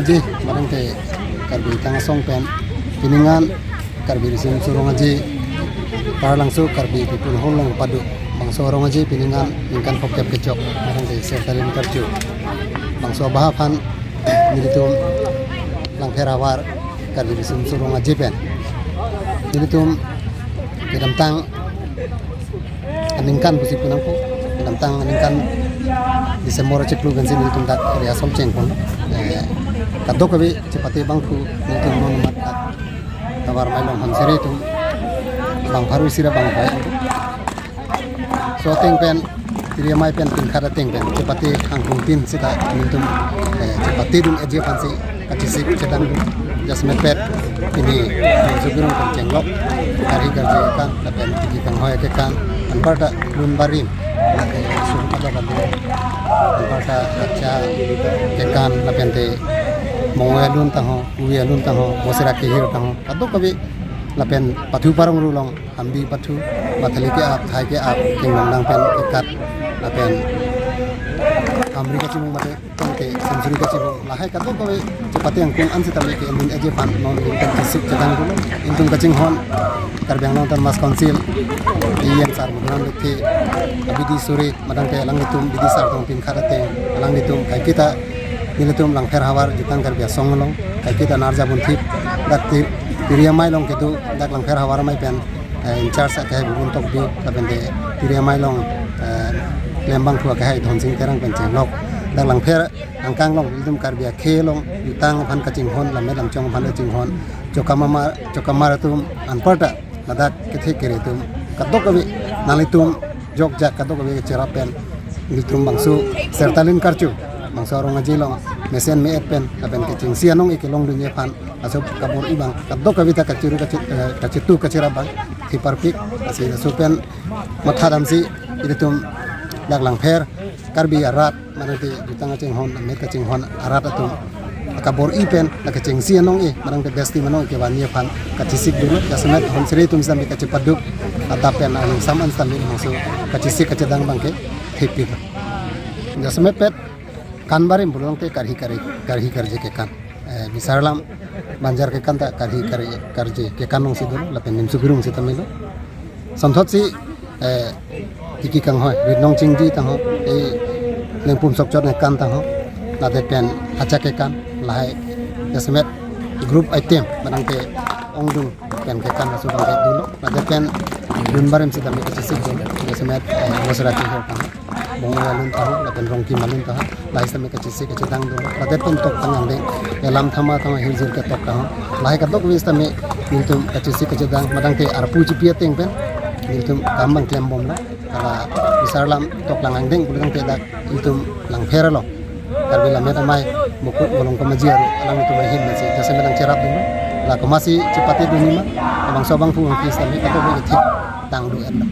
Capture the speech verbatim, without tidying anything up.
Aje, madang te Karbi Tang Asong pen, piningan Karbi Riso Nimso Rong Aje, Taralangso Karbi People Hall along pado, bangso Rong Aje piningan ningkan phokep kechok, madang te Sertalin Karcho. Bangso abahaphan nelitum Langpher Havar Karbi Riso Nimso Rong Aje pen nelitum kedamtang aningkan pusi pu nangpo, kedamtang aningkan December chiklo pensi nelitum dak rehearsal chengpon. Eh, kadokave chepate abangphu nelitum non mat dak Havar Mailong Honsere atum bang pharo isi ra bang phai. So ateng pen, Tiri Amei pen pinkhat ateng pen, chepate hangkung tin sita nelitum, eh, chepatedun aje aphansi kachesik chedang jasemet pet pini Nimso Girung pen chenglok, karhi karje kekan lapen tiki kanghoi kekan, anparta lun barim, eh, suru kadokave, anparta acha kekan lapen te mongoi alun tangho, uwi alun tangho, mosera kehir tangho, kadokave lapen pathu parong rulong, hambi pathu, mathali ke-ap, thai ke-ap, kinglong nang pen kekat, lapen hamri kachimung mate, tongke, sansuri kachimung, lahai kadokave chepate angkung an sitame ke-endun aje aphan non nelitum kachesik chedang dolo, nelitum kachinghon, Karbi Anglong Autonomous Council, E M sir Madhuram Lekthe, abidi suri, madang te alanglitum, bidi sar tong pinkhat ateng, alanglitum, kaiketa, nelitum Langpher Havar Jutang Karbi Asong along, kaiketa narja bunthip, dak Ti-, Tiri Amei along kedo, dak Langpher Havar Amei pen, eh, in charge akehai Bubun Tokbi, lapen te Tiri Amei along, eh, klembangphu akehai Dhonsing Terang pen chenglok, dak Langpher angkang along, nelitum Karbi akhei along, jutang aphan kachinghon, lammet lamchong aphan kachinghon, chokamamar, chokamar atum anparta, ladak kethe kere atum, kadokave, nanglitum jokjak kadokave cherap pen, nelitum bangso Sertalin Karcho, bangso Rong Aje along mesen me-et pen, lapen kechengsi anong-e kelongdunji aphan, laso kabor-i abang, kadokave ta kachiru kachi-, eh, kachitu kachirap abang, thiparpik, lasi laso pen matha damsi, ilitum dak Langpher, Karbi arat, madang te jutang kachinghon, lammet kachinghon arat atum, kabor-i pen, la kechengsi anong-e, madang te besti anong-e kevanji aphan kachesik dolo, jasemet Honsere atum sitame kachepaduk, adap pen aning sam an sitame bangso kachesik kachedang abangke thepik. Jasemet pet kan barim pulo tangte karhi karje, karhi karje kekan. Eh, bisar alam banjar kekan ta karhi karje, karje kekan alongsi dolo, lapen Nimso Girung sitame lo. Sonthotsi, eh, tiki kanghoi, rit nong chingji tangho, eh, lengpum sokchot kekan tangho, ladak pen acha kekan, lahai jasemet group item, madang te ongdung pen kekan laso abangke dolo, ladak pen lun barim sitame kachesik dolo, jasemet, eh, mosera kehir tangho, mongoi alun tangho, lapen rongkim alun tangho, lahai sitame kachesik kachedang dolo, ladak pen tok tang angdeng, elam thama tangho, hiljir ketok tangho, lahai kadokave sitame nelitum kachesik kachedang, madang te arpu chipi ateng pen nelitum kam abang klembomlo, hala bisar alam tok lang angdeng pulo tangte dak nelitum Langpher along, Karbi Lammet Amei, Mukut Volongkom Aji aru, alanglitum ahin nasi jasemet nangcherap dunlo, la komatsi chepatedunji ma, labangso abangphu angki sitame kadokave kethik tangdu-etlo.